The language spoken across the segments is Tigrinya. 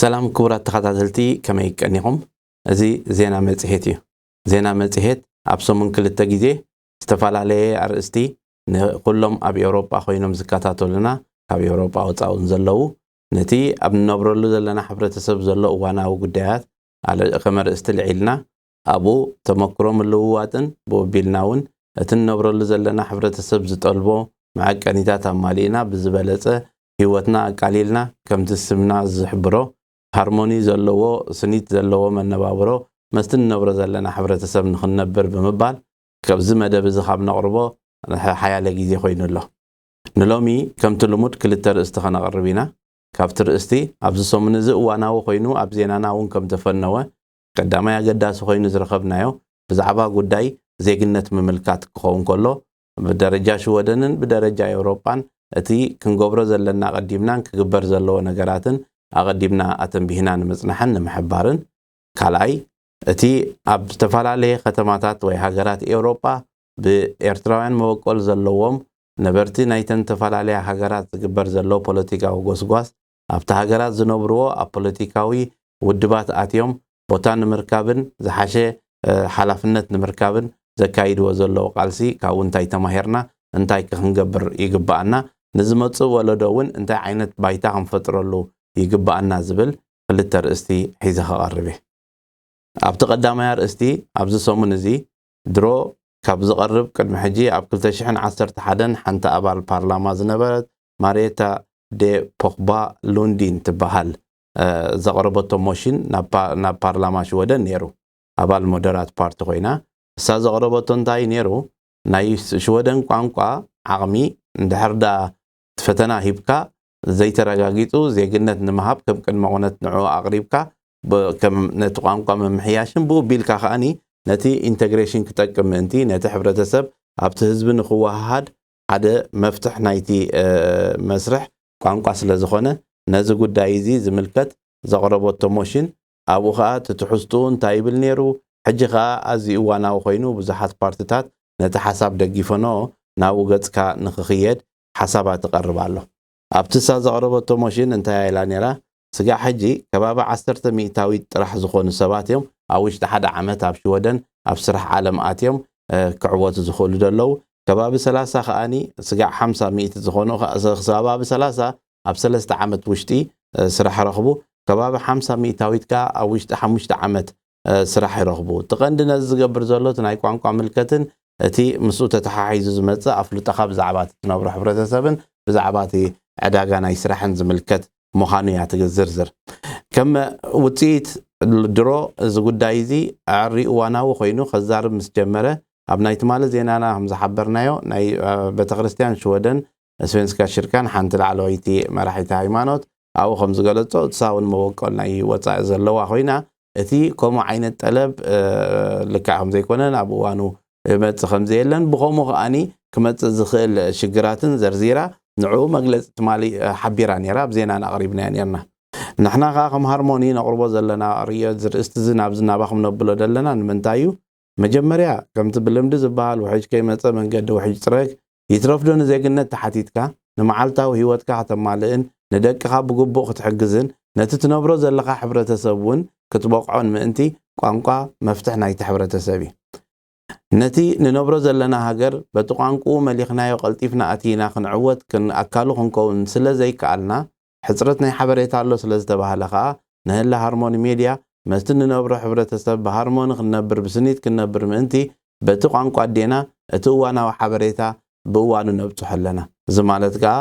ሰላም ክቡራት ተኸታተልቲ፣ ከመይ ቀኒኹም? እዚ ዜና መጽሔት እዩ። ዜና መጽሔት ኣብ ሰሙን ክልተ ግዜ ዝተፈላለየ ኣርእስቲ ንኹሎም ኣብ ኤውሮጳ ኮይኖም ዝከታተሉና፣ ካብ ኤውሮጳ ወጻኢ እውን ዘለዉ፣ ነቲ ኣብ ንነብረሉ ዘለና ሕብረተሰብ ዘሎ እዋናዊ ጉዳያት ኣለ-፣ ከም ኣርእስቲ ልዒልና፣ ኣብኡ ተመክሮ ምልውዋጥን ብኡ ኣቢልና እውን እቲ ንነብረሉ ዘለና ሕብረተሰብ ዝጠልቦ መዐቀኒታት ኣማሊእና ብዝበለጸ ህይወትና ኣቃሊልና ከምቲ ስምና ዝሕብሮ ሃርሞኒ ዘለዎ ስኒት ዘለዎ መነባብሮ መስቲ ንነብሮ ዘለና ሕብረተሰብ ንኽንነብር ብምባል ካብዚ መደብ እዚ ካብ ነቕርቦ ሓያለ ግዜ ኮይኑ ኣሎ። ንሎሚ ከምቲ ልሙድ ክልተ ርእስቲ ከነቕርብ ኢና። ካብቲ ርእስቲ ኣብዚ ሰሙን እዚ እዋናዊ ኮይኑ ኣብ ዜናና እውን ከም ተፈነወ ቀዳማይ ኣገዳሲ ኮይኑ ዝረኸብናዮ ብዛዕባ ጉዳይ ዜግነት ምምልካት ክኸውን ከሎ ብደረጃ ሽወደንን ብደረጃ ኤውሮጳን እቲ ክንገብሮ ዘለና ኣቐዲምናን ክግበር ዘለዎ ነገራትን ኣቐዲምና ኣተንቢህና ንምጽናሕን ንምሕባርን፣ ካልኣይ እቲ ኣብ ዝተፈላለየ ከተማታት ወይ ሃገራት ኤውሮጳ ብኤርትራውያን መበቆል ዘለዎም ነበርቲ ናይተን ዝተፈላለያ ሃገራት ዝግበር ዘሎ ፖለቲካዊ ጎስጓስ ኣብቲ ሃገራት ዝነብርዎ ኣብ ፖለቲካዊ ውድባት ኣትዮም ቦታ ንምርካብን ዝሓሸ ሓላፍነት ንምርካብን ዘካይድዎ ዘለዉ ቃልሲ ካብኡ እንታይ ተማሂርና፣ እንታይ ከ ክንገብር ይግብኣና፣ ንዝመጽእ ወለዶ እውን እንታይ ዓይነት ባይታ ክንፈጥረሉ ይግብኣና ዝብል ክልተ ርእስቲ ሒዘ ክቐርብ እየ። ኣብቲ ቀዳማይ ኣርእስቲ ኣብዚ ሰሙን እዚ ድሮ ካብ ዝቐርብ ቅድሚ ሕጂ ኣብ ክልተ ሽሕን ዓሰርተ ሓደን ሓንቲ ኣባል ፓርላማ ዝነበረት ማርየታ ደ ፖክባ ሉንዲን ትበሃል ዘቕረበቶ ሞሽን ናብ ፓርላማ ሽወደን ነይሩ። ኣባል ሞደራት ፓርቲ ኮይና እሳ ዘቕረበቶ እንታይ ነይሩ? ናይ ሽወደን ቋንቋ ዓቕሚ እንድሕር ዳ ፈተና ሂብካ ዘይተረጋጊጹ ዜግነት ንምሃብ ከም ቅድመ ኩነት ንዕኡ ኣቕሪብካ ነቲ ቋንቋ ምምሕያሽን ብኡ ቢልካ ከኣኒ ነቲ ኢንተግሬሽን ክጠቅም ምእንቲ ነቲ ሕብረተሰብ ኣብቲ ህዝቢ ንክወሃሃድ ሓደ መፍትሕ ናይቲ መስርሕ ቋንቋ ስለ ዝኾነ ነዚ ጉዳይ እዚ ዝምልከት ዘቕረበቶ ሞሽን ኣብኡ ኸኣ ትትሕዝትኡ እንታይ ይብል ነይሩ? ሕጂ ኸኣ ኣዝዩ እዋናዊ ኮይኑ ብዙሓት ፓርትታት ነቲ ሓሳብ ደጊፈኖ ናብኡ ገጽካ ንክኽየድ ሓሳባ ትቐርብ ኣሎ። ኣብቲ እሳ ዘቕረበቶ ሞሽን እንታይ ኢላ ነይራ? ስጋዕ ሕጂ ከባቢ ዓሰርተ ሚእታዊት ጥራሕ ዝኾኑ ሰባት እዮም ኣብ ውሽጢ ሓደ ዓመት ኣብ ሽወደን ኣብ ስራሕ ዓለም ኣትዮም ክዕወቱ ዝኽእሉ ዘለዉ። ከባቢ ሰላሳ ከኣኒ ስጋዕ ሓምሳ ሚእቲ ዝኾኑ ከባቢ ሰላሳ ኣብ ሰለስተ ዓመት ውሽጢ ስራሕ ረኽቡ። ከባቢ ሓምሳ ሚእታዊት ከኣ ኣብ ውሽጢ ሓሙሽተ ዓመት ስራሕ ይረኽቡ። እቲ ቀንዲ ነዚ ዝገብር ዘሎ እቲ ናይ ቋንቋ ምልከትን እቲ ምስኡ ተተሓሒዙ ዝመጽእ ኣፍልጦኻ ብዛዕባ እቲ ትነብሮ ሕብረተሰብን ብዛዕባ እቲ ዕዳጋ ናይ ስራሕን ዝምልከት ምዃኑ እያ ትዝርዝር። ከም ውጽኢት ድሮ እዚ ጉዳይ እዚ ኣዕሪ እዋናዊ ኮይኑ ከዛርብ ምስ ጀመረ ኣብ ናይ ትማሊ ዜናና ከም ዝሓበርናዮ ናይ ቤተክርስትያን ሽወደን ስቬንስካ ሽርካን ሓንቲ ላዕለወይቲ መራሒቲ ሃይማኖት ኣብኡ ከም ዝገለጾ እሳ እውን መበቆል ናይ ወጻኢ ዘለዋ ኮይና እቲ ከምኡ ዓይነት ጠለብ ልክዕ ከም ዘይኮነን ኣብ እዋኑ ይመጽእ ከም ዘየለን ብኸምኡ ከኣኒ ክመጽእ ዝኽእል ሽግራትን ዘርዚራ ንዕኡ መግለጺ ትማሊ ሓቢራ ነይራ ኣብ ዜናና ኣቕሪብናዮ ነርና። ንሕና ከኣ ከም ሃርሞኒ ነቕርቦ ዘለና ርእዮ ዝርእስቲ እዚ ናብዚ ናባኹም ነብሎ ዘለና ንምንታይ እዩ? መጀመርያ ከምቲ ብልምዲ ዝበሃል ውሕጅ ከይመጸ መንገዲ ውሕጅ ጽረግ ይትረፍዶ ንዜግነት ተሓቲትካ ንመዓልታዊ ህይወትካ ከተማልእን ንደቅኻ ብግቡእ ክትሕግዝን ነቲ ትነብሮ ዘለኻ ሕብረተሰብ እውን ክትበቕዖን ምእንቲ ቋንቋ መፍትሕ ናይቲ ሕብረተሰብ እዩ። ነቲ ንነብሮ ዘለና ሃገር በቲ ቋንቋኡ መሊኽናዮ ቀልጢፍና ኣቲና ክንዕወት ኣካሉ ክንከውን ስለ ዘይከኣልና ሕጽረት ናይ ሓበሬታ ኣሎ ስለ ዝተባህለ ከኣ ንህለ ሃርሞኒ ሜድያ መስቲ ንነብሮ ሕብረተሰብ ብሃርሞኒ ክንነብር ብስኒት ክንነብር ምእንቲ በቲ ቋንቋ ኣዴና እቲ እዋናዊ ሓበሬታ ብእዋኑ ነብጽሖ ኣለና። እዚ ማለት ከኣ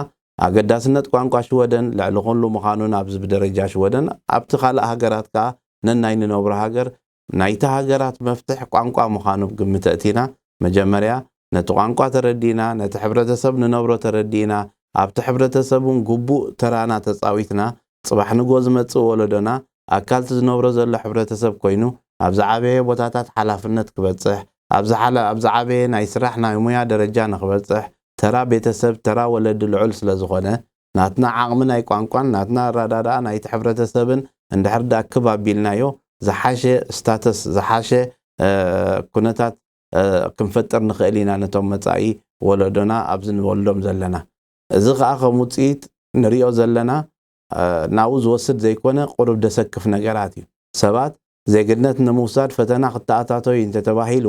ኣገዳስነት ቋንቋ ሽወደን ልዕሊ ኩሉ ምዃኑን ኣብዚ ብደረጃ ሽወደን ኣብቲ ካልእ ሃገራት ከኣ ነናይ ንነብሮ ሃገር ናይቲ ሃገራት መፍትሕ ቋንቋ ምዃኑ ግምት ኣእቲና መጀመርያ ነቲ ቋንቋ ተረዲእና ነቲ ሕብረተሰብ ንነብሮ ተረዲእና ኣብቲ ሕብረተሰብ እውን ግቡእ ተራና ተጻዊትና ጽባሕ ንግሆ ዝመጽእ ወለዶና ኣካል እቲ ዝነብሮ ዘሎ ሕብረተሰብ ኮይኑ ኣብ ዝዓበየ ቦታታት ሓላፍነት ክበጽሕ ኣብ ዝዓበየ ናይ ስራሕ ናይ ሙያ ደረጃ ንክበጽሕ ተራ ቤተሰብ ተራ ወለዲ ልዑል ስለ ዝኾነ ናትና ዓቕሚ ናይ ቋንቋን ናትና ኣረዳድኣ ናይቲ ሕብረተሰብን እንድሕር ዳ ክብ ኣቢልናዮ ዝሓሸ ስታተስ ዝሓሸ ኩነታት ክንፈጥር ንኽእል ኢና ነቶም መጻኢ ወለዶና ኣብዚ ንወልዶም ዘለና። እዚ ከኣ ከም ውጽኢት ንሪኦ ዘለና ናብኡ ዝወስድ ዘይኮነ ቁሩብ ደሰክፍ ነገራት እዩ። ሰባት ዜግነት ንምውሳድ ፈተና ክተኣታተዩ እንተተባሂሉ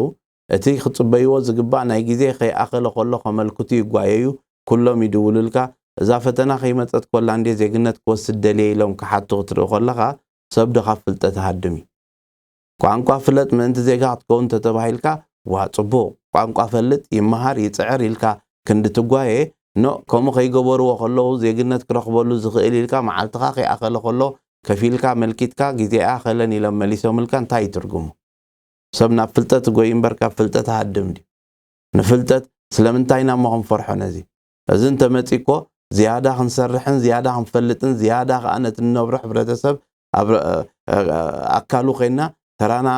እቲ ክጽበይዎ ዝግባእ ናይ ግዜ ከይኣኸለ ከሎ ከመልክቱ ይጓየዩ። ኩሎም ይድውሉልካ፣ እዛ ፈተና ከይመጸት ኮላ እንዴ ዜግነት ክወስድ ደልየ ኢሎም ክሓቱ ክትርኢ ከለኻ ሰብ ዶ ካብ ፍልጠት ሃድም እዩ። ቋንቋ ፍለጥ ምእንቲ ዜጋ ክትከውን ተተባሂልካ፣ ዋ ጽቡቕ፣ ቋንቋ ፈልጥ፣ ይመሃር፣ ይጽዕር ኢልካ ክንዲ ትጓየ፣ ኖ፣ ከምኡ ከይገበርዎ ከለዉ ዜግነት ክረኽበሉ ዝኽእል ኢልካ መዓልትኻ ከይኣኸለ ከሎ ከፊልካ ኣመልኪትካ ግዜ ኣይኣኸለን ኢሎም መሊሶምልካ እንታይ እዩ ትርጉሙ? ሰብ ናብ ፍልጠት ጎይ እምበር ካብ ፍልጠት ሃድም ድዩ? ንፍልጠት ስለምንታይ ኢና እሞ ክንፈርሖ ነዚ? እዚ እንተመጺእኮ ዝያዳ ክንሰርሕን ዝያዳ ክንፈልጥን ዝያዳ ከኣ ነቲ ንነብሮ ሕብረተሰብ ኣብ ኣካሉ ኮይና ተራና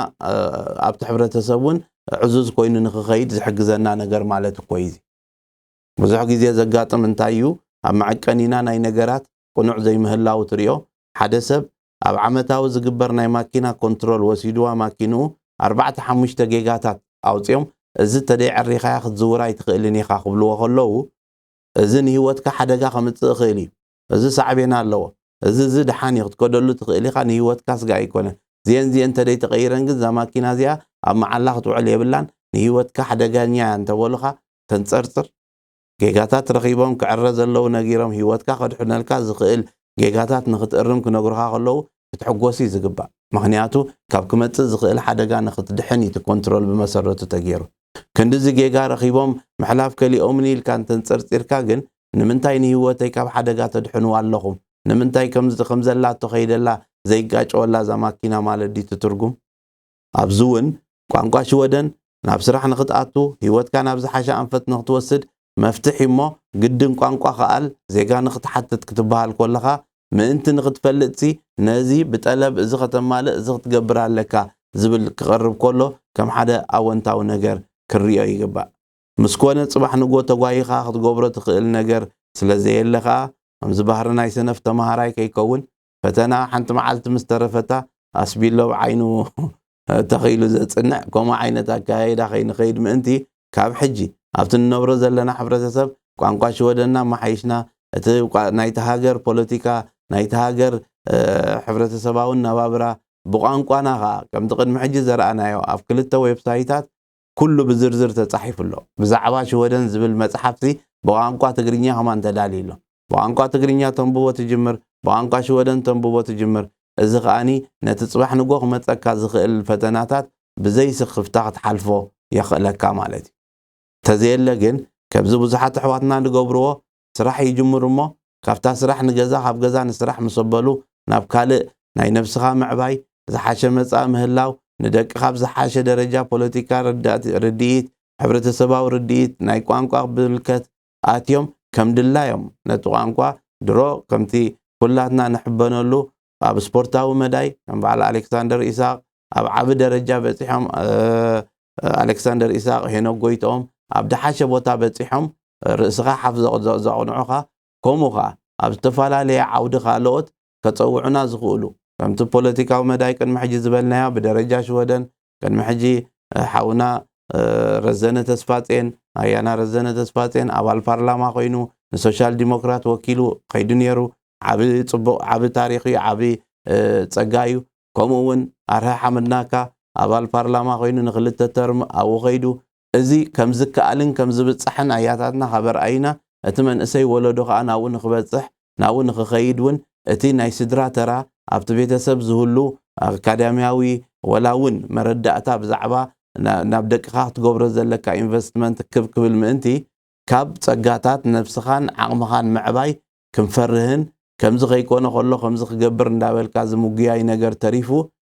ኣብቲ ሕብረተሰብ እውን ዕዙዝ ኮይኑ ንክኸይድ ዝሕግዘና ነገር ማለት እኮ እዩ። ብዙሕ ግዜ ዘጋጥም እንታይ እዩ? ኣብ መዐቀኒና ናይ ነገራት ቅኑዕ ዘይምህላው ትሪኦ። ሓደ ሰብ ኣብ ዓመታዊ ዝግበር ናይ ማኪና ኮንትሮል ወሲድዋ ማኪንኡ ኣርባዕተ ሓሙሽተ ጌጋታት ኣውፅኦም፣ እዚ ተደይ ዕሪኻያ ክትዝውራ ኣይትኽእልን ኢኻ ክብልዎ ከለዉ፣ እዚ ንህይወትካ ሓደጋ ከምፅእ ይኽእል እዩ። እዚ ሳዕቤን ኣለዎ። እዚ እዚ ደሓን እዩ ክትከደሉ ትኽእል ኢኻ፣ ንህይወትካ ስጋ ኣይኮነን። ዚአን ዚአን እንተደይ ተቐይረን ግን እዛ ማኪና እዚኣ ኣብ መዓላ ክትውዕል የብላን፣ ንህይወትካ ሓደገኛ እያ እንተበሉኻ ተንፀርፅር። ጌጋታት ረኺቦም ክዕረ ዘለዉ ነጊሮም ህይወትካ ከድሕነልካ ዝኽእል ጌጋታት ንክትእርም ክነግሩኻ ከለዉ ክትሕጎስ እዩ ዝግባእ። ምኽንያቱ ካብ ክመጽእ ዝኽእል ሓደጋ ንክትድሕን እዩ እቲ ኮንትሮል ብመሰረቱ ተገይሩ። ክንድዚ ጌጋ ረኺቦም ምሕላፍ ከሊኦምኒ ኢልካ እንተንጸርጺርካ ግን ንምንታይ ንህይወተይ ካብ ሓደጋ ተድሕንዋ ኣለኹም? ንምንታይ ከምዚ ከም ዘላቶ ከይደላ ዘይጋጨወላ እዛ ማኪና ማለት ድዩ እቲ ትርጉም? ኣብዚ እውን ቋንቋ ሽወደን ናብ ስራሕ ንክትኣቱ፣ ህይወትካ ናብ ዝሓሸ ኣንፈት ንክትወስድ መፍትሒ እሞ ግድን ቋንቋ ክኣል ዜጋ ንክትሓትት ክትበሃል ኮለኻ ምእንቲ ንክትፈልጥሲ ነዚ ብጠለብ እዚ ከተማልእ እዚ ክትገብር ኣለካ ዝብል ክቐርብ ኮሎ ከም ሓደ ኣወንታዊ ነገር ክርዮ ይግባእ። ምስ ኮነ ጽባሕ ንግሆ ተጓይኻ ክትገብሮ ትኽእል ነገር ስለ ዘየለ ከኣ ከምዚ ባህሪ ናይ ሰነፍ ተማሃራይ ከይከውን ፈተና ሓንቲ መዓልቲ ምስ ተረፈታ ኣስቢሎ ኣብ ዓይኑ ተኺሉ ዘጽንዕ ከምኡ ዓይነት ኣካያይዳ ከይንኸይድ ምእንቲ ካብ ሕጂ ኣብቲ ንነብሮ ዘለና ሕብረተሰብ ቋንቋ ሽወደና ኣመሓይሽና እቲ ናይቲ ሃገር ፖለቲካ ናይቲ ሃገር ሕብረተሰባዊ ኣነባብራ ብቋንቋና ኸኣ ከምቲ ቅድሚ ሕጂ ዘረኣናዮ ኣብ ክልተ ዌብሳይታት ኩሉ ብዝርዝር ተጻሒፉ ኣሎ። ብዛዕባ ሽወደን ዝብል መጽሓፍሲ ብቋንቋ ትግርኛ ከማን ተዳልዩ ኣሎ። ብቋንቋ ትግርኛ ተንብቦ ትጅምር፣ ብቋንቋ ሽወደን ተንብቦ ትጅምር። እዚ ከኣኒ ነቲ ጽባሕ ንጎ ክመጸካ ዝኽእል ፈተናታት ብዘይ ስኽፍታ ክትሓልፎ የኽእለካ ማለት እዩ። ተዘየለ ግን ከምዚ ብዙሓት ኣሕዋትና ዝገብርዎ ስራሕ ይጅምሩ እሞ ካብታ ስራሕ ንገዛ ካብ ገዛ ንስራሕ ምስ ኣበሉ ናብ ካልእ ናይ ነብስኻ ምዕባይ ዝሓሸ መጻኢ ምህላው ንደቅኻ ኣብ ዝሓሸ ደረጃ ፖለቲካ ርድኢት ሕብረተሰባዊ ርድኢት ናይ ቋንቋ ብልከት ኣትዮም ከም ድላዮም ነቲ ቋንቋ ድሮ ከምቲ ኩላትና ንሕበነሉ ኣብ ስፖርታዊ መዳይ ከም በዓል ኣሌክሳንደር ኢሳቅ ኣብ ዓቢ ደረጃ በጺሖም ኣሌክሳንደር ኢሳቅ ሄኖክ ጎይትኦም ኣብ ደሓሸ ቦታ በጺሖም ርእስኻ ሓፍ ዘቕንዑኻ ከምኡ ኸዓ ኣብ ዝተፈላለየ ዓውዲ ካልኦት ከጸውዑና ዝኽእሉ ከምቲ ፖለቲካዊ መዳይ ቅድሚ ሕጂ ዝበልናዮ ብደረጃ ሽወደን ቅድሚ ሕጂ ሓውና ረዘነ ተስፋጼን ኣያና ረዘነ ተስፋጼን ኣባል ፓርላማ ኮይኑ ንሶሻል ዲሞክራት ወኪሉ ከይዱ ነይሩ። ዓቢ ጽቡቕ ዓቢ ታሪኽ እዩ፣ ዓቢ ጸጋ እዩ። ከምኡ እውን ኣርሀ ሓመድናካ ኣባል ፓርላማ ኮይኑ ንክልተ ተርም ኣብኡ ከይዱ እዚ ከም ዝከኣልን ከም ዝብጻሕን ኣያታትና ካብ ኣርኣዩና እቲ መንእሰይ ወለዶ ከኣ ናብኡ ንክበጽሕ ናብኡ ንክኸይድ እውን እቲ ናይ ስድራ ተራ ኣብቲ ቤተሰብ ዝህሉ ኣካዳሚያዊ ወላ እውን መረዳእታ ብዛዕባ ናብ ደቅኻ ክትገብሮ ዘለካ ኢንቨስትመንት ክብ ክብል ምእንቲ ካብ ጸጋታት ነብስኻን ዓቕምኻን ምዕባይ ክንፈርህን ከምዚ ከይኮነ ከሎ ከምዚ ክገብር እንዳበልካ ዝምጉያይ ነገር ተሪፉ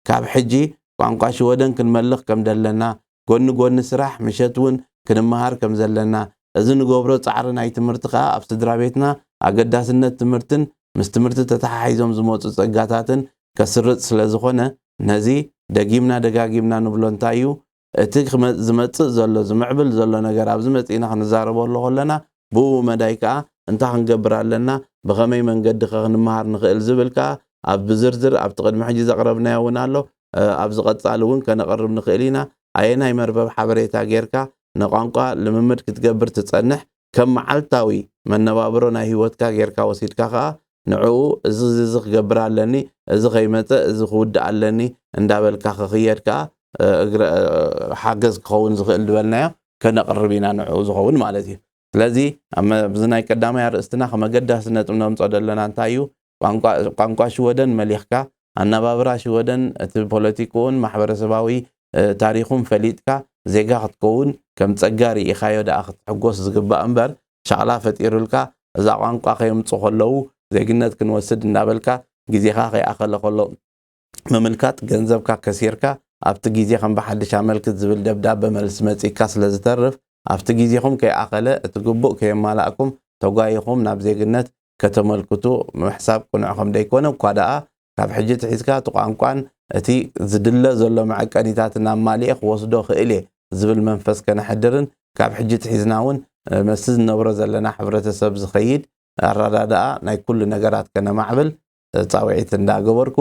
ካብ ሕጂ ቋንቋ ሽወደን ክንመልኽ ከም ደለና ጎኒ ጎኒ ስራሕ ምሸት እውን ክንመሃር ከም ዘለና እዚ ንገብሮ ጻዕሪ ናይ ትምህርቲ ከኣ ኣብ ስድራ ቤትና ኣገዳስነት ትምህርትን ምስ ትምህርቲ ተተሓሒዞም ዝመፁ ጸጋታትን ከስርጽ ስለ ዝኾነ ነዚ ደጊምና ደጋጊምና ንብሎ እንታይ እዩ እቲ ዝመጽእ ዘሎ ዝምዕብል ዘሎ ነገር ኣብዚ መጺእና ክንዛረበሉ ከለና ብኡ መዳይ ከኣ እንታይ ክንገብር ኣለና ብኸመይ መንገዲ ከ ክንመሃር ንኽእል ዝብል ከኣ ኣብ ብዝርዝር ኣብቲ ቅድሚ ሕጂ ዘቕረብናዮ እውን ኣሎ ኣብዚ ቀጻሊ እውን ከነቕርብ ንኽእል ኢና ኣየናይ መርበብ ሓበሬታ ጌርካ ንቋንቋ ልምምድ ክትገብር ትጸንሕ ከም መዓልታዊ መነባብሮ ናይ ህይወትካ ጌርካ ወሲድካ ከኣ ንዕኡ እዚ እዚ ክገብር ኣለኒ፣ እዚ ከይመፀ እዚ ክውድእ ኣለኒ እንዳበልካ ክኽየድ ከዓ እግረ ሓገዝ ክኸውን ዝኽእል ዝበልናዮ ከነቕርብ ኢና፣ ንዕኡ ዝኸውን ማለት እዩ። ስለዚ ኣብዚ ናይ ቀዳማይ ኣርእስትና ከመገዳሲ ነጥብ ነምፆ ዘለና እንታይ እዩ? ቋንቋ ሽወደን መሊኽካ ኣነባብራ ሽወደን፣ እቲ ፖለቲክኡን ማሕበረሰባዊ ታሪኹን ፈሊጥካ ዜጋ ክትከውን ከም ፀጋ ርኢኻዮ ደኣ ክትሕጎስ ዝግባእ እምበር፣ ሻቕላ ፈጢሩልካ እዛ ቋንቋ ከየምፁ ከለዉ ዜግነት ክንወስድ እንዳበልካ ግዜኻ ከይኣኸለ ከሎ ምምልካት፣ ገንዘብካ ከሲርካ ኣብቲ ግዜ ከም ብሓድሽ ኣመልክት ዝብል ደብዳበ መልሲ መፂካ ስለ ዝተርፍ፣ ኣብቲ ግዜኹም ከይኣኸለ እቲ ግቡእ ከየማላእኩም ተጓይኹም ናብ ዜግነት ከተመልክቱ ምሕሳብ ቅኑዕ ከም ደይኮነ እኳ ደኣ፣ ካብ ሕጂ ትሒዝካ እቲ ቋንቋን እቲ ዝድለ ዘሎ መዐቀኒታትን ኣማሊኤ ክወስዶ ክእል እየ ዝብል መንፈስ ከነሕድርን፣ ካብ ሕጂ ትሒዝና እውን ምስቲ ዝነብሮ ዘለና ሕብረተሰብ ዝኸይድ ኣረዳድኣ ናይ ኩሉ ነገራት ከነማዕብል ፃውዒት እንዳገበርኩ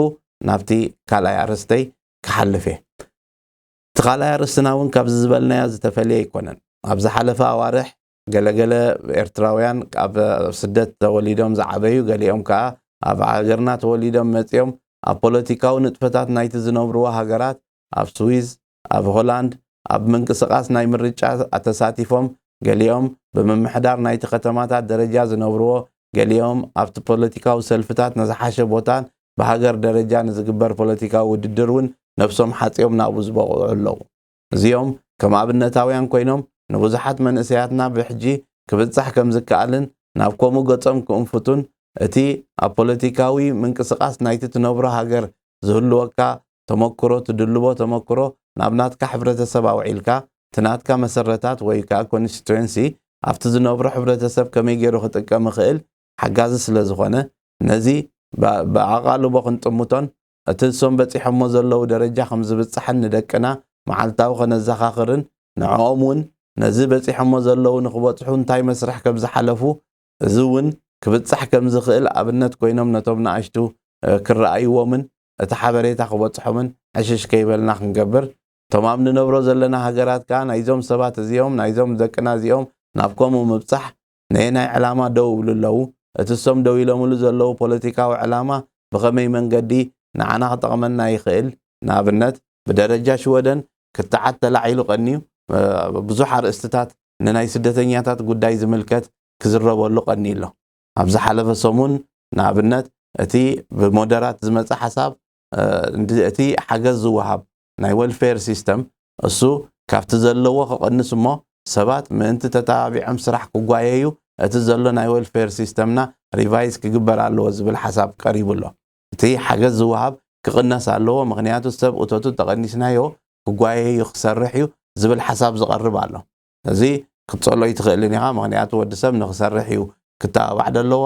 ናብቲ ካልኣይ ኣርእስተይ ክሓልፍ እየ። እቲ ካልኣይ ኣርእስትና እውን ካብዚ ዝበልናዮ ዝተፈለየ ኣይኮነን። ኣብ ዝሓለፈ ኣዋርሕ ገለገለ ኤርትራውያን ኣብ ስደት ተወሊዶም ዝዓበዩ፣ ገሊኦም ከኣ ኣብ ሃገርና ተወሊዶም መጺኦም ኣብ ፖለቲካዊ ንጥፈታት ናይቲ ዝነብርዎ ሃገራት፣ ኣብ ስዊዝ፣ ኣብ ሆላንድ፣ ኣብ ምንቅስቓስ ናይ ምርጫ ተሳቲፎም፣ ገሊኦም ብምምሕዳር ናይቲ ከተማታት ደረጃ ዝነብርዎ፣ ገሊኦም ኣብቲ ፖለቲካዊ ሰልፍታት ንዝሓሸ ቦታን ብሃገር ደረጃ ንዝግበር ፖለቲካዊ ውድድር እውን ነብሶም ሓጺኦም ናብኡ ዝበቕዑ ኣለዉ። እዚኦም ከም ኣብነታውያን ኮይኖም ንብዙሓት መንእሰያትና ብሕጂ ክብጻሕ ከም ዝከኣልን ናብ ከምኡ ገጾም ክእንፍቱን እቲ ኣብ ፖለቲካዊ ምንቅስቓስ ናይቲ ትነብሮ ሃገር ዝህልወካ ተመክሮ፣ ትድልቦ ተመክሮ ናብ ናትካ ሕብረተሰብ ኣውዒልካ፣ እቲ ናትካ መሰረታት ወይ ከኣ ኮንስቲትዌንሲ ኣብቲ ዝነብሮ ሕብረተሰብ ከመይ ገይሩ ክጥቀም ይኽእል ሓጋዚ ስለ ዝኾነ፣ ነዚ ብ-፣ ብኣቓልቦ ክንጥምቶን እቲ ንሶም በጺሖሞ ዘለዉ ደረጃ ከም ዝብጻሕን ንደቅና መዓልታዊ ከነዘኻኽርን፣ ንዕኦም እውን ነዚ በጺሖሞ ዘለዉ ንክበጽሑ እንታይ መስርሕ ከም ዝሓለፉ፣ እዚ እውን ክብጻሕ ከም ዝኽእል ኣብነት ኮይኖም ነቶም ንኣሽቱ፣ እ፣ ክረኣይዎምን እቲ ሓበሬታ ክበጽሖምን ዕሽሽ ከይበልና ክንገብር፣ እቶም ኣብ ንነብሮ ዘለና ሃገራት ከኣ ናይዞም ሰባት እዚኦም፣ ናይዞም ደቅና እዚኦም ናብ ከምኡ ምብጻሕ ነየናይ ዕላማ ደው ይብሉ ኣለዉ? እቲ እሶም ደው ኢሎምሉ ዘለዉ ፖለቲካዊ ዕላማ ብኸመይ መንገዲ ንዓና ክጠቕመና ይኽእል? ንኣብነት፣ ብደረጃ ሽወደን ክትዓት ተላዒሉ ቀንዩ፣ እ፣ ብዙሕ ኣርእስትታት ንናይ ስደተኛታት ጉዳይ ዝምልከት ክዝረበሉ ቀንዩ ኣሎ። ኣብ ዝሓለፈ ሰሙን፣ ንኣብነት፣ እቲ ብሞደራት ዝመጸ ሓሳብ፣ እ፣ እንዲ-፣ እቲ ሓገዝ ዝወሃብ ናይ ዌልፌር ሲስተም፣ እሱ ካብቲ ዘለዎ ክቕንስ እሞ፣ ሰባት ምእንቲ ተተባቢዖም ስራሕ ክጓየዩ፣ እቲ ዘሎ ናይ ዌልፌር ሲስተምና ሪቫይዝ ክግበር ኣለዎ ዝብል ሓሳብ ቀሪቡ ኣሎ። እቲ ሓገዝ ዝወሃብ ክቕነስ ኣለዎ፣ ምኽንያቱ ሰብ እቶቱ ተቐኒስናዮ ክጓየዩ ክሰርሕ እዩ ዝብል ሓሳብ ዝቐርብ ኣሎ። እዚ ክትጸሎ ኣይትኽእልን ኢኻ፣ ምኽንያቱ ወዲ ሰብ ንኽሰርሕ እዩ ክተባባዕ ዘለዎ።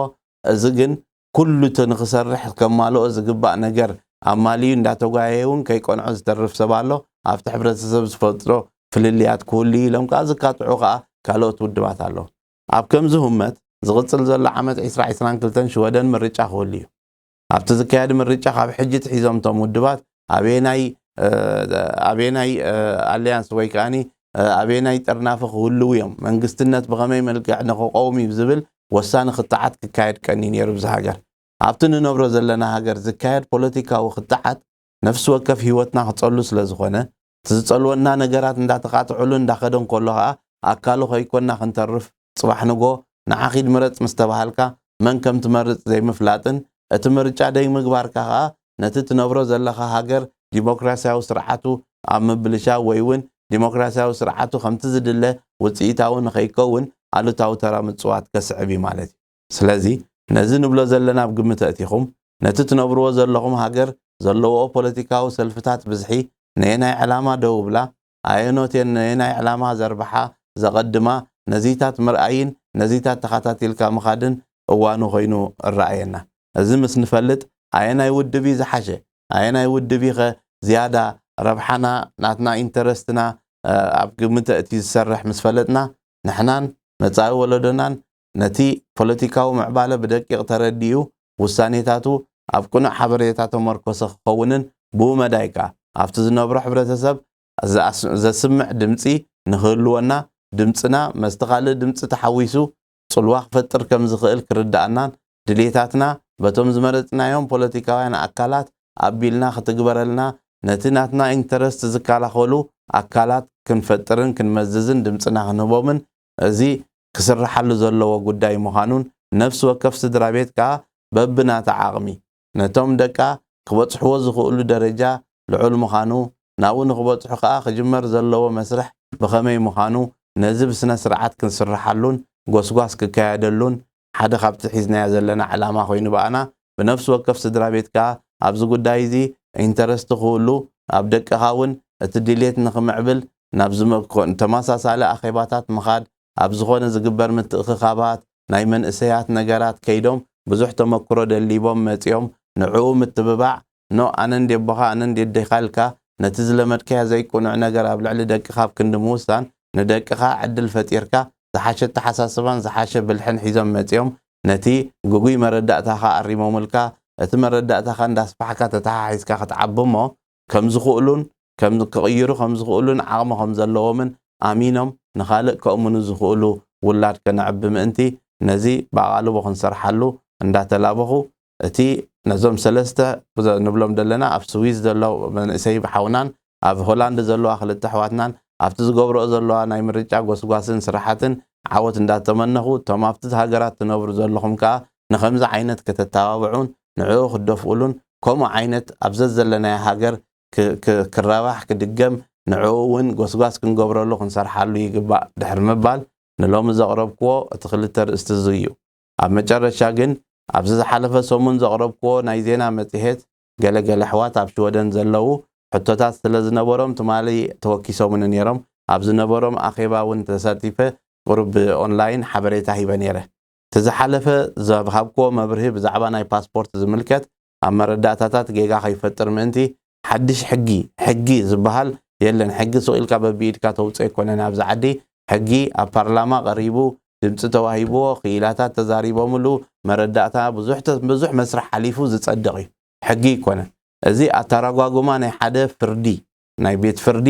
እዚ ግን ኩሉ እቲ ንኽሰርሕ ከማልኦ ዝግባእ ነገር ኣማልዩ እንዳተጓየየ እውን ከይቀንዖ ዝተርፍ ሰብ ኣሎ። ኣብቲ ሕብረተሰብ ዝፈጥሮ ፍልልያት ክህሉ እዩ ኢሎም ከኣ ዝካትዑ ከኣ ካልኦት ውድባት ኣለዉ። ኣብ ከምዚ ህመት ዝቕጽል ዘሎ ዓመት ዕስራ ዕስራን ክልተን ሽወደን ምርጫ ክህሉ እዩ። ኣብቲ ዝካየድ ምርጫ ካብ ሕጂ ትሒዞም እቶም ውድባት ኣበየናይ፣ እ፣ ኣበየናይ፣ እ፣ ኣልያንስ ወይ ከኣኒ፣ እ፣ ኣበየናይ ጥርናፈ ክህልዉ እዮም፣ መንግስትነት ብኸመይ መልክዕ ንኽቀውም እዩ ዝብል ወሳኒ ክትዓት ክካየድ ቀኒ ነይሩ ብዚ ሃገር። ኣብቲ ንነብሮ ዘለና ሃገር ዝካየድ ፖለቲካዊ ክትዓት ነፍሲ ወከፍ ህይወትና ክጸሉ ስለ ዝኾነ፣ እቲ ዝጸልወና ነገራት እንዳተኻትዑሉ እንዳኸደ እንከሎ ኸኣ ኣካሉ ከይኮንና ክንተርፍ፣ ጽባሕ ንጎ ንዓኺድ ምረጽ ምስ ተባሃልካ መን ከም ትመርጽ ዘይምፍላጥን፣ እቲ ምርጫ ደይምግባርካ ኸኣ ነቲ ትነብሮ ዘለኻ ሃገር ዲሞክራስያዊ ስርዓቱ ኣብ ምብልሻው ወይ እውን ዲሞክራስያዊ ስርዓቱ ከምቲ ዝድለ ውጽኢታዊ ንኸይከውን ኣሉታዊ ተራ ምጽዋት ከስዕብ እዩ ማለት እዩ። ስለዚ ነዚ ንብሎ ዘለና ኣብ ግምት ኣእቲኹም፣ ነቲ ትነብርዎ ዘለኹም ሃገር ዘለዎኦ ፖለቲካዊ ሰልፍታት ብዝሒ ነየናይ ዕላማ ደው እብላ፣ ኣየኖት እየን ነየናይ ዕላማ ዘርብሓ፣ ዘቐድማ፣ ነዚታት ምርኣይን ነዚታት ተኸታቲልካ ምኻድን እዋኑ ኮይኑ እረኣየና። እዚ ምስ ንፈልጥ ኣየናይ ውድብ እዩ ዝሓሸ፣ ኣየናይ ውድብ እዩ ኸ ዝያዳ ረብሓና፣ ናትና ኢንተረስትና፣ እ፣ ኣብ ግምት እቲ ዝሰርሕ ምስ ፈለጥና፣ ንሕናን መጻኢ ወለዶናን ነቲ ፖለቲካዊ ምዕባለ ብደቂቕ ተረዲኡ፣ ውሳኔታቱ ኣብ ቅኑዕ ሓበሬታ ተመርኮሰ ክኸውንን፣ ብኡ መዳይ ከኣ ኣብቲ ዝነብሮ ሕብረተሰብ ዘኣስ-፣ ዘስምዕ ድምጺ ንክህልወና፣ ድምጽና መስቲ ካልእ ድምጺ ተሓዊሱ ጽልዋ ክፈጥር ከም ዝኽእል ክርድኣናን፣ ድሌታትና በቶም ዝመረጽናዮም ፖለቲካውያን ኣካላት ኣቢልና ክትግበረልና፣ ነቲ ናትና ኢንተረስት ዝከላኸሉ ኣካላት ክንፈጥርን ክንመዝዝን ድምጽና ክንህቦምን፣ እዚ ክስርሓሉ ዘለዎ ጉዳይ ምዃኑን፣ ነፍሲ ወከፍ ስድራ ቤት ከኣ በብናታ ዓቕሚ ነቶም ደቃ ክበጽሕዎ ዝኽእሉ ደረጃ ልዑል ምዃኑ፣ ናብኡ ንኽበጽሑ ከኣ ክጅመር ዘለዎ መስርሕ ብኸመይ ምዃኑ፣ ነዚ ብስነ ስርዓት ክንስርሓሉን ጎስጓስ ክካየደሉን ሓደ ካብቲ ሒዝናዮ ዘለና ዕላማ ኮይኑ ብኣና፣ ብነፍሲ ወከፍ ስድራ ቤት ከኣ ኣብዚ ጉዳይ እዚ ኢንተረስት ክህሉ፣ ኣብ ደቅኻ እውን እቲ ድሌት ንኽምዕብል ናብ ዝመ-፣ ኮ-፣ ተመሳሳሊ ኣኼባታት ምኻድ፣ ኣብ ዝኾነ ዝግበር ምትእኽኻባት፣ ናይ መንእሰያት ነገራት ከይዶም ብዙሕ ተመክሮ ደሊቦም መጺኦም ንዕኡ ምትብባዕ፣ ኖ ኣነ እንዴ ኣቦኻ ኣነ እንዴ ኣዴኻ ኢልካ ነቲ ዝለመድካዮ ዘይቅኑዕ ነገር ኣብ ልዕሊ ደቅኻ ኣብ ክንዲ ምውሳን፣ ንደቅኻ ዕድል ፈጢርካ ዝሓሸ ኣተሓሳስባን ዝሓሸ ብልሕን ሒዞም መጺኦም ነቲ ግጉይ መረዳእታኻ ኣሪሞምልካ፣ እቲ መረዳእታኻ እንዳስፋሕካ ተተሓሒዝካ ክትዓቢ እሞ ከም ዝኽእሉን ከም ክቕይሩ ከም ዝኽእሉን ዓቕሚ ከም ዘለዎምን ኣሚኖም ንኻልእ ከእምኑ ዝኽእሉ ውላድ ከነዕቢ ምእንቲ ነዚ ብኣቓልቦ ክንሰርሓሉ እንዳተላበኹ፣ እቲ ነዞም ሰለስተ ንብሎም ዘለና ኣብ ስዊዝ ዘሎ መንእሰይ ሓውናን ኣብ ሆላንድ ዘለዋ ክልተ ኣሕዋትናን ኣብቲ ዝገብረኦ ዘለዋ ናይ ምርጫ ጎስጓስን ስራሓትን ዓወት እንዳተመነኹ፣ እቶም ኣብቲ ሃገራት ትነብሩ ዘለኹም ከኣ ንኸምዚ ዓይነት ከተተባብዑን ንዕኡ ክትደፍኡሉን፣ ከምኡ ዓይነት ኣብ ዘዘለናዮ ሃገር ክ-፣ ክ-፣ ክረባሕ ክድገም፣ ንዕኡ እውን ጎስጓስ ክንገብረሉ ክንሰርሓሉ ይግባእ ድሕሪ ምባል፣ ንሎሚ ዘቕረብክዎ እቲ ክልተ ርእስቲ እዚ እዩ። ኣብ መጨረሻ ግን፣ ኣብዚ ዝሓለፈ ሰሙን ዘቕረብክዎ ናይ ዜና መጽሔት፣ ገለ ገለ ኣሕዋት ኣብ ሽወደን ዘለዉ ሕቶታት ስለ ዝነበሮም፣ ትማሊ ተወኪሶምኒ ነይሮም። ኣብ ዝነበሮም ኣኼባ እውን ተሳቲፈ፣ ቁሩብ ብኦንላይን ሓበሬታ ሂበ ነይረ። እቲ ዝሓለፈ ዝሃብክዎ መብርሂ ብዛዕባ ናይ ፓስፖርት ዝምልከት፣ ኣብ መረዳእታታት ጌጋ ከይፈጥር ምእንቲ፣ ሓድሽ ሕጊ፣ ሕጊ ዝበሃል የለን። ሕጊ ስቕ ኢልካ በብኢድካ ተውፅኦ ኣይኮነን። ኣብዚ ዓዲ ሕጊ ኣብ ፓርላማ ቀሪቡ፣ ድምፂ ተዋሂብዎ፣ ክኢላታት ተዛሪቦምሉ፣ መረዳእታ ብዙሕ ተ-፣ ብዙሕ መስርሕ ሓሊፉ ዝፀድቕ እዩ። ሕጊ ኣይኮነን። እዚ ኣተረጓጉማ ናይ ሓደ ፍርዲ፣ ናይ ቤት ፍርዲ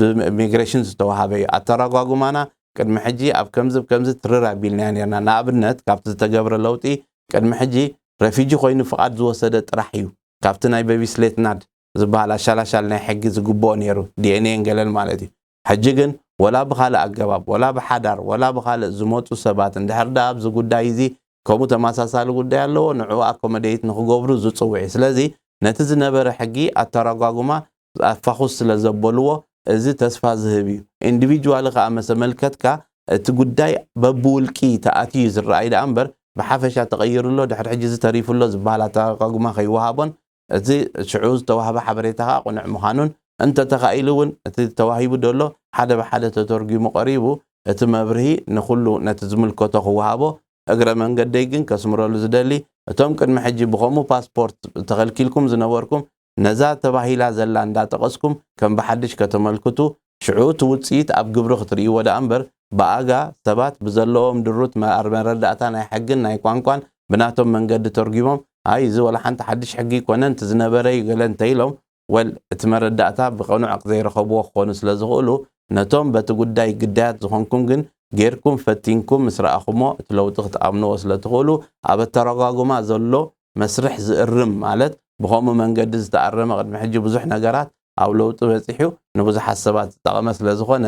ብኢሚግሬሽን ዝተዋሃበ እዩ። ኣተረጓጉማና ቅድሚ ሕጂ ኣብ ከምዚ፣ ኣብ ከምዚ ትርር ኣቢልናዮ ነይርና። ንኣብነት፣ ካብቲ ዝተገብረ ለውጢ ቅድሚ ሕጂ ረፊጂ ኮይኑ ፍቓድ ዝወሰደ ጥራሕ እዩ ካብቲ ናይ በቢስሌትናድ ዝበሃል ኣሻላሻል ናይ ሕጊ ዝግብኦ ነይሩ፣ ዲ ኤን ኤን ገለን ማለት እዩ። ሕጂ ግን ወላ ብኻልእ ኣገባብ፣ ወላ ብሓዳር፣ ወላ ብኻልእ ዝመጹ ሰባት፣ እንድሕር ደኣ ኣብዚ ጉዳይ እዚ ከምኡ ተመሳሳሊ ጉዳይ ኣለዎ፣ ንዕኡ ኣኮመዴት ንኽገብሩ ዝጽውዕ እዩ። ስለዚ ነቲ ዝነበረ ሕጊ ኣተረጓጉማ ኣፋኹስ ስለ ዘበልዎ፣ እዚ ተስፋ ዝህብ እዩ። ኢንዲቪጁዋሊ ከኣ መሰ መልከትካ እቲ ጉዳይ በብውልቂ ተኣትዩ ዝረኣይ ደኣ እምበር፣ ብሓፈሻ ተቐይሩ ኣሎ፣ ድሕሪ ሕጂ እዚ ተሪፉ ኣሎ ዝበሃል ኣተረጓጉማ ከይወሃቦን፣ እቲ ሽዑ ዝተዋህበ ሓበሬታ ከኣ ቅኑዕ ምዃኑን፣ እንተተኻኢሉ እውን እቲ ተዋሂቡ ዘሎ ሓደ ብሓደ ተተርጒሙ ቀሪቡ፣ እቲ መብርሂ ንኹሉ ነቲ ዝምልከቶ ክወሃቦ፣ እግረ መንገደይ ግን ከስምረሉ ዝደሊ፣ እቶም ቅድሚ ሕጂ ብኸምኡ ፓስፖርት ተኸልኪልኩም ዝነበርኩም፣ ነዛ ተባሂላ ዘላ እንዳጠቐስኩም ከም ብሓድሽ ከተመልክቱ፣ ሽዑ እቲ ውጽኢት ኣብ ግብሪ ክትርእይዎ ደኣ እምበር፣ ብኣጋ ሰባት ብዘለዎም ድሩት መ-፣ መረዳእታ ናይ ሕግን ናይ ቋንቋን ብናቶም መንገዲ ተርጒሞም፣ ኣይ፣ እዚ ወላ ሓንቲ ሓድሽ ሕጊ ኣይኮነን፣ እቲ ዝነበረ እዩ ገለ እንተኢሎም፣ ወል፣ እቲ መረዳእታ ብቐኑዕ ዘይረኸብዎ ክኾኑ ስለ ዝኽእሉ፣ ነቶም በቲ ጉዳይ ግዳያት ዝኾንኩም ግን ጌርኩም ፈቲንኩም ምስ ረኣኹሞ፣ እቲ ለውጢ ክትኣምንዎ ስለ ትኽእሉ፣ ኣብ ኣተረጓጉማ ዘሎ መስርሕ ዝእርም፣ ማለት ብኸምኡ መንገዲ ዝተኣረመ፣ ቅድሚ ሕጂ ብዙሕ ነገራት ኣብ ለውጢ በጺሑ ንብዙሓት ሰባት ዝጠቐመ ስለ ዝኾነ፣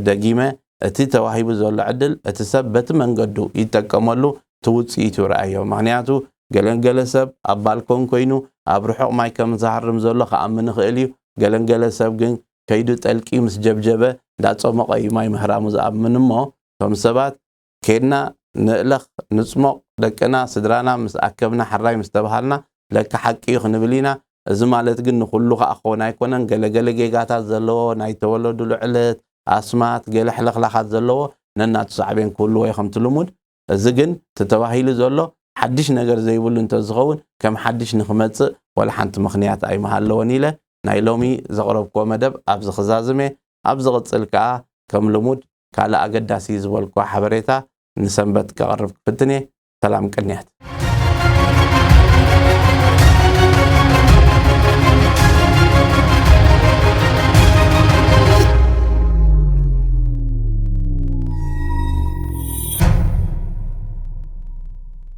ደጊመ፣ እቲ ተዋሂቡ ዘሎ ዕድል፣ እቲ ሰብ በቲ መንገዱ ይጠቀመሉ፣ እቲ ውጽኢቱ ይረኣዮ። ምኽንያቱ፣ ገለንገለ ሰብ ኣብ ባልኮን ኮይኑ ኣብ ርሑቕ ማይ ከም ዝሃርም ዘሎ ክኣምን ይኽእል እዩ። ገለንገለ ሰብ ግን ከይዱ ጠልቂ ምስ ጀብጀበ፣ እንዳጸሞቐ እዩ ማይ ምህራሙ ዝኣምን እሞ፣ እቶም ሰባት፣ ኬድና ንእለኽ፣ ንጽሞቕ፣ ደቅና፣ ስድራና ምስ ኣከብና፣ ሕራይ ምስ ተባሃልና፣ ለካ ሓቂ እዩ ክንብል ኢና። እዚ ማለት ግን ንኹሉ ከኣ ክኸውን ኣይኮነን። ገለ ገለ ጌጋታት ዘለዎ፣ ናይ ተወለዱሉ ዕለት፣ ኣስማት፣ ገለ ሕልኽላኻት ዘለዎ ነናቱ ሳዕቤን ክህልዎ እዩ ከምቲ ልሙድ። እዚ ግን እቲ ተባሂሉ ዘሎ ሓድሽ ነገር ዘይብሉ እንተዝኸውን፣ ከም ሓድሽ ንኽመጽእ ዋላ ሓንቲ ምኽንያት ኣይምሃለዎን ኢለ ናይ ሎሚ ዘቕረብክዎ መደብ ኣብዚ ክዛዝም እየ። ኣብ ዝቕጽል ከኣ ከም ልሙድ ካልእ ኣገዳሲ ዝበልክዎ ሓበሬታ ንሰንበት ከቕርብ ክፍትን እየ። ሰላም ቅንያት።